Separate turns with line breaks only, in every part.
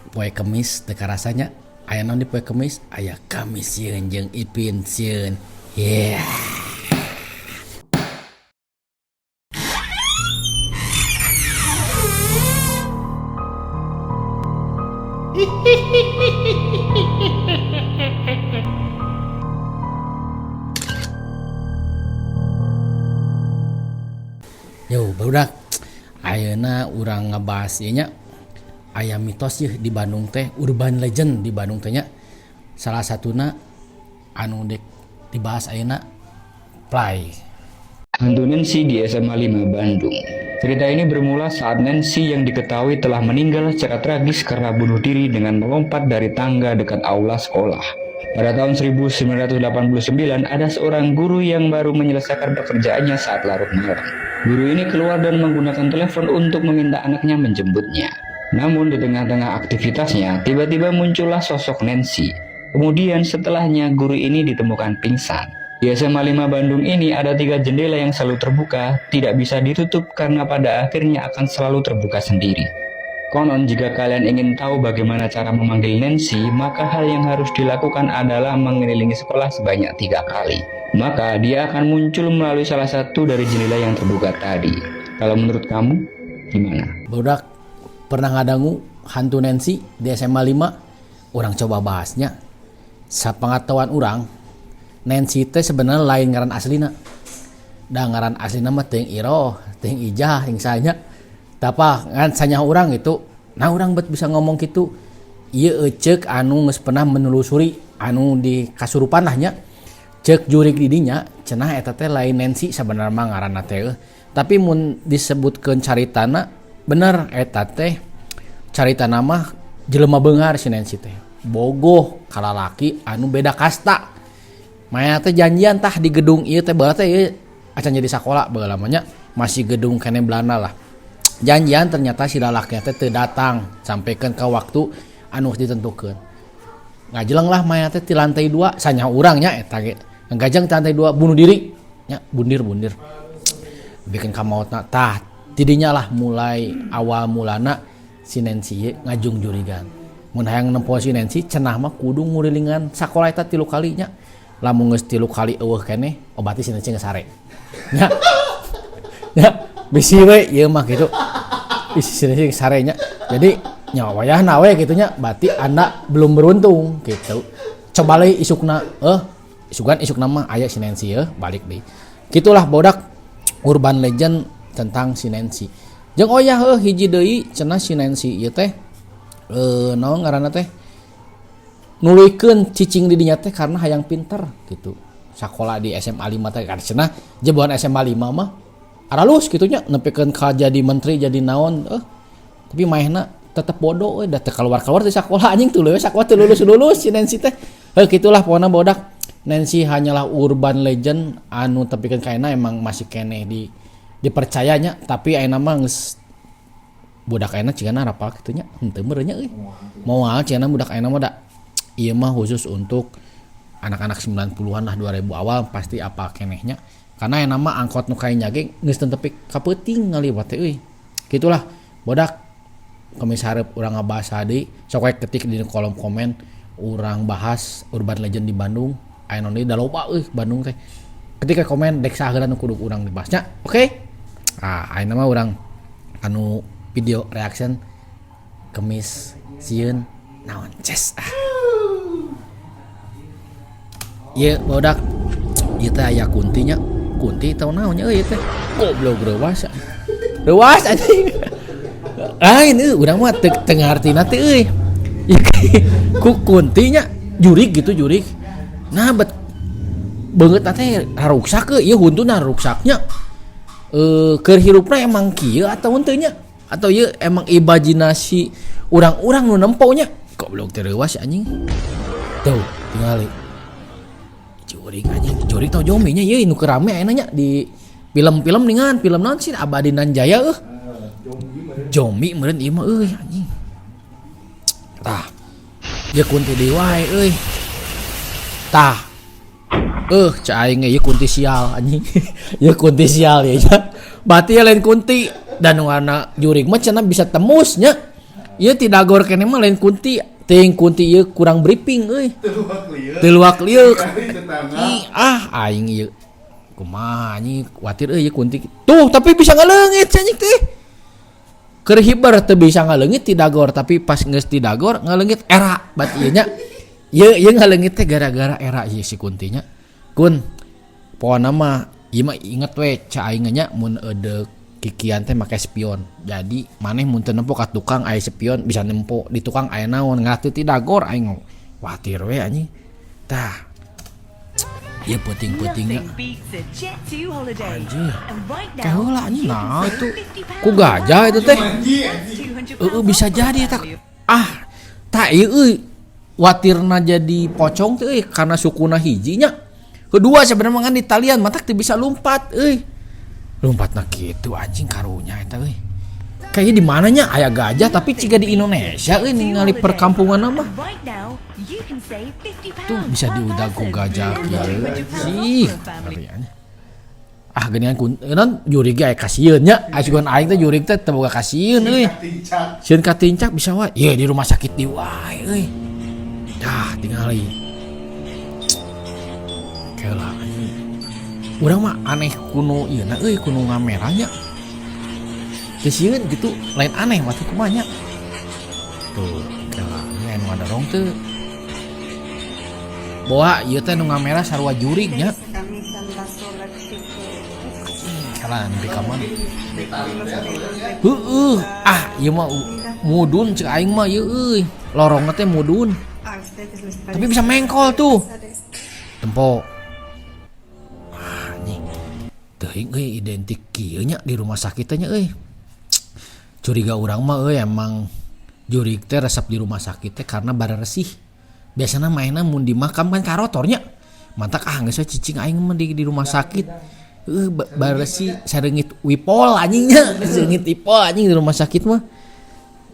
Poe Kemis teu karasa nya. Aya naon di poe Kemis? Aya Kamis sieun jeung Ipin sieun. Yeah. Yo barudak ayeuna urang ngabahas ieu nya aya mitos yeuh di Bandung teh urban legend di Bandung teh nya salah satuna anu dek dibahas ayeuna play.
Hantu Nancy di SMA 5 Bandung. Cerita ini bermula saat Nancy yang diketahui telah meninggal secara tragis karena bunuh diri dengan melompat dari tangga dekat aula sekolah. Pada tahun 1989 ada seorang guru yang baru menyelesaikan pekerjaannya saat larut malam. Guru ini keluar dan menggunakan telepon untuk meminta anaknya menjemputnya. Namun di tengah-tengah aktivitasnya, tiba-tiba muncullah sosok Nancy. Kemudian setelahnya guru ini ditemukan pingsan. Di SMA 5 Bandung ini ada 3 jendela yang selalu terbuka, tidak bisa ditutup karena pada akhirnya akan selalu terbuka sendiri. Konon jika kalian ingin tahu bagaimana cara memanggil Nancy, maka hal yang harus dilakukan adalah mengelilingi sekolah sebanyak 3 kali. Maka dia akan muncul melalui salah satu dari jendela yang terbuka tadi. Kalau menurut kamu, gimana?
Budak, pernah ngadangu hantu Nancy di SMA 5? Urang coba bahasnya. Sapangatahuan urang, Nancy teh sebenarnya lain ngaran aslina. Da ngaran aslina mah teuing Iroh, teuing Ijah, teuing sanya. Tapa ngan sanya urang itu, nah urang bet bisa ngomong kitu. Ieu eceuk anu geus pernah menelusuri anu di kasurupan lah nya. Ceuk jurik di dinya, cenah eta teh lain Nancy sebenarnya mah ngaranna teh. Tapi mun disebutkeun caritana bener eta teh caritana mah jelema beunghar si Nancy teh. Bogoh kalalaki anu beda kasta. Maya teh janjian tah di gedung ieu teh baheula teh ieu acan jadi sakola baheula mah nya, masih gedung keneh Belanda lah. Janjian ternyata si lalaki teh teu datang sampaikan ke waktu anu ditentukeun. Ngajeleng lah maya teh ti lantai 2 sanya urang nya eta ge. Ngajeng ti lantai 2 bunuh diri nya, bundir-bundir. Bikin ka maotna tah tidinya lah mulai awal mulana si Nancy ye ngajung-jurigan. Mun hayang nempo si Nancy cenah mah kudu ngurilingan sakola eta 3 kali nya. Lamun geus 3 kali eueuh keneh, oh berarti si Nancy geus sare. Nya. Nya, bisi we ieu mah kitu. Bisi si Nancy geus sare nya. Jadi nya wayahna we kitu nya, berarti anda belum beruntung gitu. Coba leuy isukna, isukan isukna mah aya si Nancy yeuh, balik deui. Kitulah bodak urban legend tentang si Nancy. Jeung oh ya heuh hiji deui cenah si Nancy ieu teh naon ngaranna teh nuluykeun cicing di dinya teh karena hayang pinter gitu. Sakola di SMA 5 teh kan cenah jebolan SMA 5 mah aralus kitu nya nepikeun ka jadi menteri jadi naon tapi maehna tetep bodoh euy da teu keluar-keluar ti sakola anjing tuluy we sakola teu lulus-lulus si Nancy teh. Heuh kitulah pokona bodak. Nancy hanyalah urban legend anu tepikeun ka ayeuna emang masih keneh dipercayanya tapi ayeuna mah geus budak ayeuna cigana rapal kitu nya henteu meureun nya euy. Moal cigana budak ayeuna mah da ieu mah khusus untuk anak-anak 90-an lah 2000 awal pasti apa kenehnya. Karena ayeuna mah angkot nu kainya ge geus teu tepi ka peuting ngaliwat teh euy. Kitulah bodak kemis hareup urang ngabahas deui sok we ketik di kolom komen urang bahas urban legend di Bandung. Aya naon deui da loba euy Bandung teh. Ketika komen dek saheula nu kudu urang dibahasnya. Oke. Ah ayeuna mah urang anu video reaction kemis sieun naon ces ah. Ieu bodak ieu teh aya kuntinya. Kunti tau naon nya euy teh. Goblok reuwas. Reuwas anjing. Lain euy urang mah teu ngartina teh euy. Ku kuntinya jurig gitu jurig. Nah bet beungeut teh raruksak euy ieu huntuna ruksaknya. Keur hirupna emang kieu atau henteu nya? Atau ieu emang imajinasi urang-urang nu nempo nya? Goblok teh reuwas anjing. Tuh tingali. Jurig anjing, jurig tau zombie nya ieu nu keur rame ayeuna nya di film-film ningan, film naon sih Abadi Nan Jaya eueuh. Zombie meureun ieu mah euy anjing. Tah. Ieu kunti deui wae euy. Tah. Cak aing ieu kunti sial anjing. Ieu kunti sial ieu nya. Berarti lain kunti dan warna jurig mah cenah bisa temusnya. Ieu ti dagor keneh mah lain kunti. Teuing kunti ieu kurang briefing euy. Teu luak lieuk. Ah aing ieu. Kumaha anjing kuatir euy kunti. Tuh tapi bisa ngaleungit si anjing teh. Keur hiber teu bisa ngaleungit ti dagor tapi pas geus ti dagor ngaleungit era bat ieu nya. Ieu ieu ngaleungit teh gara-gara era ieu si kuntinya. Kun pokona mah ieu mah inget we ca aing nya mun eudek kikian teh make spion. Jadi maneh mun teu nempo ka tukang aya spion bisa nempo di tukang aya naon ngarti ti dagor aing kuatir we anjing. Tah. Ieu peuting-peutingnya. Anjir. Kayak heula anjing nah itu ku gajah itu teh. Heeh bisa jadi eta. Ah, tah ieu euy watirna jadi pocong teh euy karena sukuna hijinya. Kedua sebenarnya kan di talian matak teu bisa lompat euy. Lompatna kitu anjing karunya eta euy. Kayaknya di mananya aya gajah tapi ciga di Indonesia euy ningali perkampungan mah. Tuh bisa diudag ku gajah kieu sih. Ah geuningan kun non jurig ge aya kasieun nya. Aya sugan aing teh jurig teh teu boga kasieun euy. Sieun katincak bisa wae. Ieu di rumah sakit di wae euy. Tah tingali. Kela anjing. Urang mah aneh kuno ieu na euy kuno ngameranya. Teu sieun gitu lain aneh mah teh kumaha nya. Tuh kela nya anu ngadorong teu. Boa ieu teh nu ngamera sarua jurig nya. Kela nepi ka mana. Heueuh ah ieu mah mudun cek aing mah ieu euy. Lorongna teh mudun. Tapi bisa mengkol tuh. Tempo. Ah anjing. Teuing euy identik kieu nya di rumah sakit teh nya euy. Curiga urang mah euy emang jurig teh resep di rumah sakit teh karena baresih. Biasana mainna mun di makam kan karotornya. Mantak ah geus we cicing aing mah di rumah sakit. Heueuh baresih sareungit wipol anjing nya, sareungit wipol anjing di rumah sakit mah.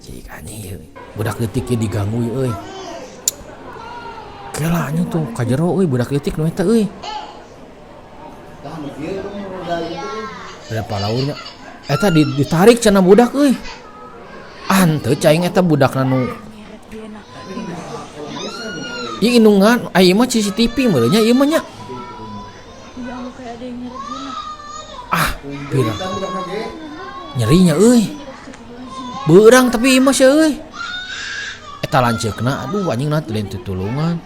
Cik anjing ieu budak leutik ieu diganggu ieu euy. Kela anjing tuh ka jero euy budak leutik nu eta euy. Ada palaurnya. Eta ditarik cenah budak euy. Ah henteu caing eta budakna nu ieu indungan aya mah CCTV meureun nya ieu mah nya. Ah, pira. Nyerinya euy. Beurang tapi ieu mah sia euy. Eta lanceukna aduh anjing na lain tutulungan.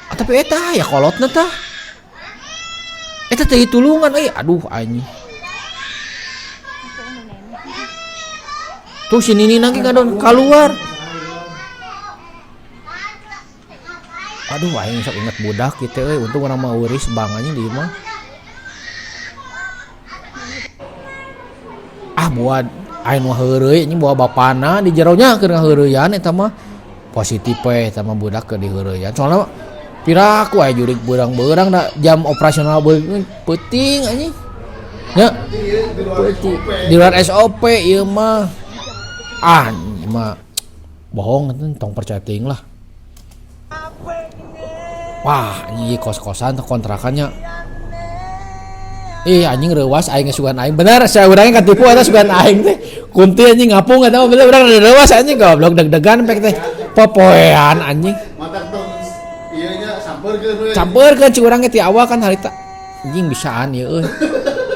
Ah, tapi eta ya kolotna tah. Eta teh tulungan euy, aduh anjing. Tuh si Nini nangki ngadon keluar. Aduh aing sok inget budak kitu euy, untung urang mah euris bang anjing di imah. Ah buat aing nu heureuy anjing bawa bapana di jero nya keur ngaheureuyaan eta mah. Positif we eta mah budak keur diheureuyaan. Soalna piraku aya jurig beurang-beurang da jam operasional peuting anjing. Nya peuting di luar SOP ieu mah. Ah ieu mah bohong tong percaya teuing lah. Wah anjing ieu kos-kosan atau kontrakannya. Ih anjing reuas aing sugan aing. Bener saya urangnya katipu eta sugan aing teh. Kunti anjing ngapung eta mah bener urang reuas anjing goblok deg-degan pek teh. Popoean anjing.
Matak tong ieu nya sampeurkeun we.
Sampeurkeun ci urang ge ti awal kan harita. Anjing bisaan ieu euy.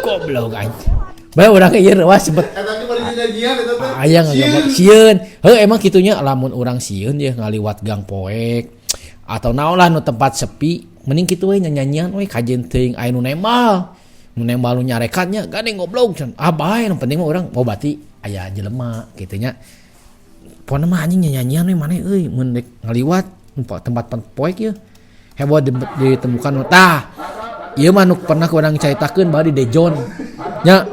Goblok anjing. Bae urang ge ieu reuas sempet.
Eta ge bari nyanyian eta teh.
Aya ngagambar sieun. Heuh emang kitunya lamun urang sieun ye ngaliwat gang poek atau naon lah nu tempat sepi mending kitu we nyanyian we kajeun teuing aya nu nembal. Nu nembal nu nyarekannya gandeng goblok cenah. Ah bae nu penting mah urang oh berarti aya jelema kitu nya. Pokona mah anjing nyanyian we maneh euy mun dek ngaliwat tempat poek ieu. Heboh ditemukan tah. Ieu mah nu pernah ku urang caritakeun bahwa di Dejon nya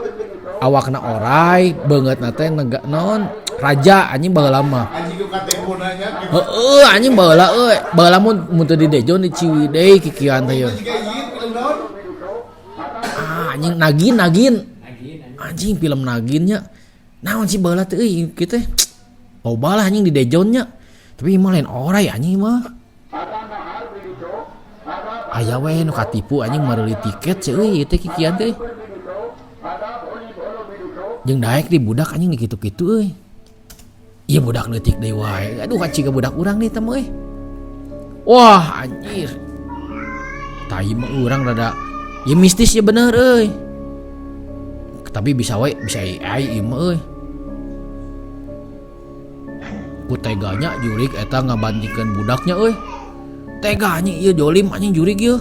awakna orai beungeutna teh nega naon raja anjing baheula mah.
Anjing ku katembona nya.
Heueuh anjing baheula euy. Baheula mun teu di Dejon di Ciwidey kikian teh ieu. Ah anjing nagin nagin. Anjing film nagin nya. Naon sih baheula teh euy kieu teh. Loba lah anjing di Dejon nya. Tapi ieu mah lain orai anjing mah. Aya we nu katipu anjing mereuli tiket sih euy ieu teh kikian teh. Jeung daek di budak anjing di kitu-kitu euy. Ieu budak leutik deui wae. Aduh kan ciga budak urang nih teh euy. Wah anjir. Tai mah urang rada ieu mistis ya bener euy. Tapi bisa we bisa AI ieu mah euy. Ku teganya jurig eta ngabandingkeun budaknya euy. Tega anjing ieu jolim anjing jurig ieu.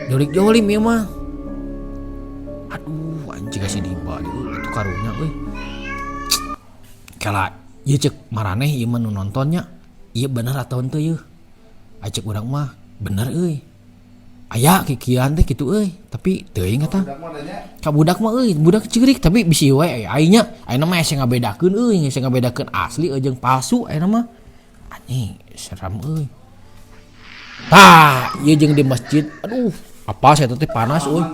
Jurig jolim ieu mah. Aduh anjing kasih diba ieu atuh karunya euy. Kala ieu cek maraneh ieu mah nu nontonnya ieu bener atau henteu ieu. Cek urang mah bener euy. Aya kikian teh kitu euy, tapi teuing eta. Ka budak mah euy, budak ceurik tapi bisi we AI nya. Ayeuna mah hese ngabedakeun euy, hese ngabedakeun asli jeung palsu ayeuna mah. Anjing seram euy. Tah, ieu jeung di masjid. Aduh, apa saya teh panas euy.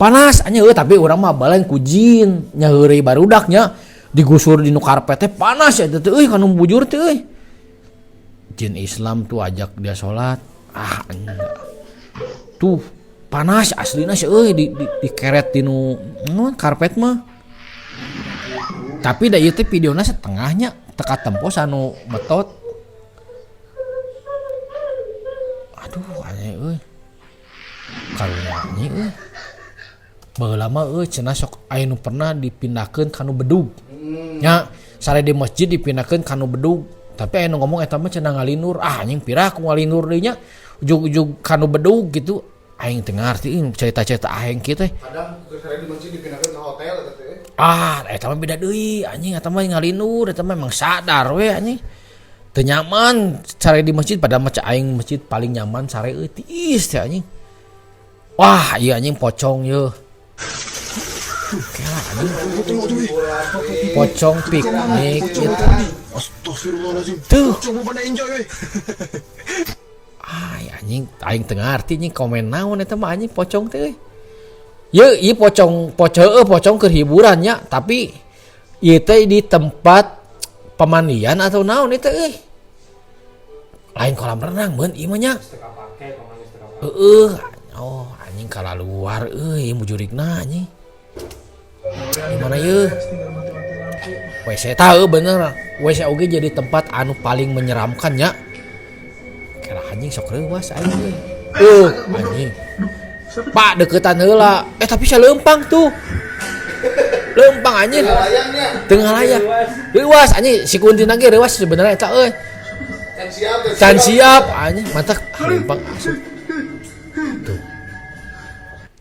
Panas anjing euy, tapi urang mah balen ku jin, nya heureuy barudaknya digusur di nu karpet teh panas ya teh euy kanu bujur teh euy. Jin Islam tuh ajak dia sholat. Ah anjing. Tuh panas aslina sih euy dikeret di nu karpet mah. Tapi da ieu teh videona setengahnya teka tempo anu betot. Aduh anjing euy. Karunya anjing euy. Baheula mah euy cenah sok aya nu pernah dipindahkeun ka nu bedug. Nya sare di masjid dipindahkeun ka nu bedug. Tapi aya nu ngomong eta mah cenah ngalindur. Ah anjing pirah ku ngalindur deui nya. Ujug-ujug ka nu bedug gitu. Aing teu ngarti cerita-cerita aing kieu teh.
Kadang sare di masjid dipindahkeun ka hotel eta teh.
Ah, eta mah beda deui anjing, eta mah ngalindur, eta mah emang sadar we anjing. Teu nyaman sare di masjid, padahal mah cek aing masjid paling nyaman sare euy tiis teh anjing. Wah, ieu anjing pocong yeuh. Kela anjing. Pocong piknik ieu teh.
Astagfirullahaladzim.
Tuh.
Pocong mau pada enjoy weh.
Ay, anjing aing teu ngarti anjing komen naon eta mah anjing pocong teh euy. Ye, ieu pocong, pocong, pocong keur hiburan nya, tapi ieu teh di tempat pemandian atau naon ieu teh euy. Lain kolam renang meun ieu mah nya. Heeh. Oh, anjing kalaluar euy mujurigna anjing. Di mana ieu? WC tah euy bener. WC oge jadi tempat anu paling menyeramkan nya. Kira anjing sok reuwas aing euy. Anjing. Pak deketan heula. Tapi saya leumpang tuh. Leumpang anjing. Tengah layang. Reuwas anjing si kunti ge reuwas sebenarnya eta euy. Can siap anjing mantak leumpang asup. Tuh.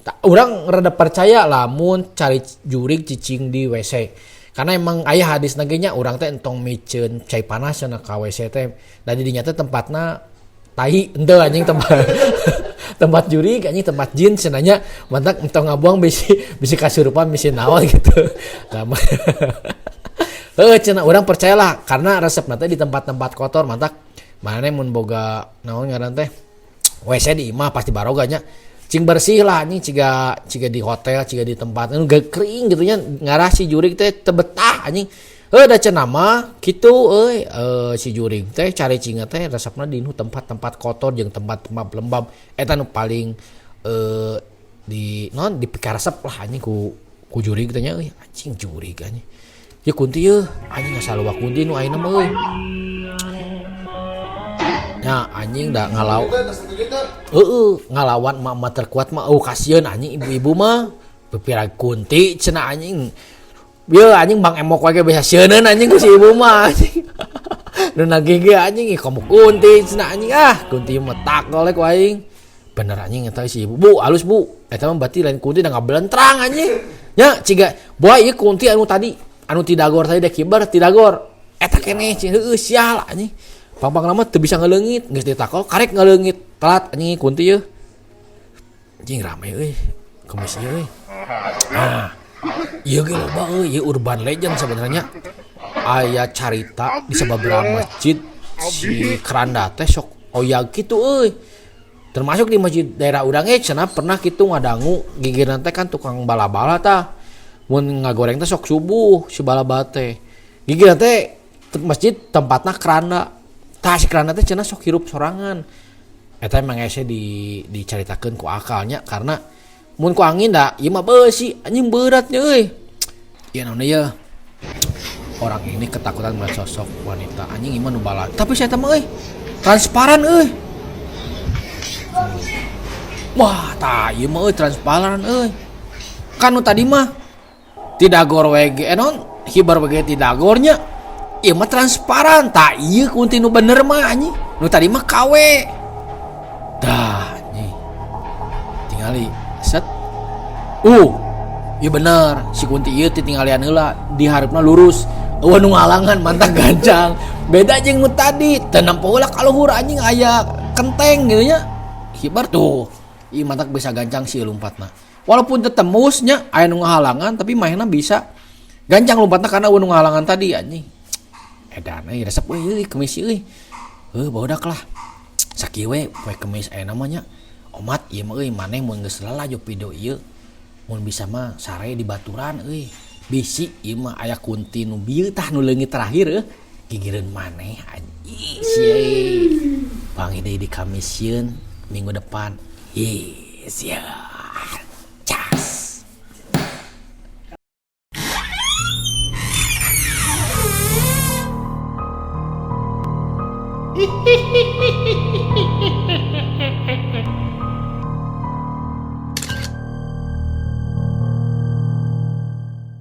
Tak urang rada percaya lamun cari jurig cicing di WC. Karena emang aya hadis nage nya urang teh entong miceun cai panas cenah ka WC teh. Da di dinya teh tempatna tai henteu anjing tempat tempat jurig anjing tempat jin cenah nya mantak entong ngabuang bisi kasurupan bisi naon gitu. Nah, heuh cenah urang percayalah karena resepna teh di tempat-tempat kotor mantak maneh mun boga naon ngaran teh WC di imah pasti baroga nya. Cing bersih lah anjing ciga di hotel, ciga di tempat anu kering gitu nya ngarah si jurig teh teu betah anjing. Heuh da cenah mah kitu euy, si jurig teh cari cinga teh resepna di nu tempat-tempat kotor jeung tempat-tempat lembab eta nu paling di non dipikaresep lah anjing ku jurig teh nya euy anjing jurig anjing. Ye kunti yeuh anjing asa loba kunti nu ayeuna mah euy. Nya anjing da ngalaw. Heeh, ngalawan emak-emak terkuat mah eueuh kasieun anjing ibu-ibu mah. Pipira kunti cenah anjing. Yeuh anjing Bang Emok wae ge bisa sieuneun anjing ku si ibu mah anjing. Nu nagih ge anjing ih komo kunti cenah anjing ah, kunti mah takol ku aing. Bener anjing eta si ibu. Bu, alus Bu. Eta mah berarti lain kunti da ngabelentrang anjing. Nya ciga boy ieu kunti anu tadi, anu tidagor tadi da kiber tidagor. Eta keneh cing heueuh sial anjing. Pang-pang lama teu bisa ngaleungit, geus ditakol karek ngaleungit. Telat anjing kunti yeuh. Anjing rame euy. Kumis ieu euy. Nah, ieu ge loba euy, ieu urban legend sebenarnya. Aya carita di sababaraha masjid si keranda teh sok oyag kitu euy. Termasuk di masjid daerah urang ge cenah pernah kitu ngadangu gigirna teh kan tukang bala-bala tah. Mun ngagoreng teh sok subuh si bala-bala teh. Gigirna teh masjid tempatna keranda. Tah si keranda teh cenah sok hirup sorangan. Eta emang hese dicaritakeun ku akalnya karena mun ku angin da ieu mah beusi anjing beratnya euy. Ieu naon ieu? Orang ini ketakutan melihat sosok wanita. Anjing, ieu mah nu bala. Tapi saya mah euy, transparan euy. Wah, tah ieu mah euy transparan euy. Kan nu tadi mah tidagor we ge, naon hibar we ge tidagornya. Ieu mah transparan. Tah ieu kunti nu bener mah anjing. Nu tadi mah KW. Tah anjing. Tingali set. Iya bener, si kunti ieu teh tinggalian heula di hareupna lurus. Eueuh nu ngalangan mantap gancang. Beda jeung nu tadi, teu nempo heula ka luhur anjing aya kenteng gitu nya. Hibar tuh. Ieu mantak bisa gancang sih lompatna. Walaupun teu tembus nya aya nu ngahalangan tapi manehna bisa gancang lompatna karena eueuh nu ngahalangan tadi anjing. Edan euy resep euy kemis euy. Heuh barudak lah. Sakieu we poe kemis aya namanya. Omat ieu mah euy maneh mun geus lalajo video ieu mun bisa mah sare di baturan euy. Bisi ieu mah aya kunti nu bieu tah nu leungit terakhir euy. Gigireun maneh anjing sia euy. Panggih deui di Kamis sieun minggu depan. Ih sia. Cas.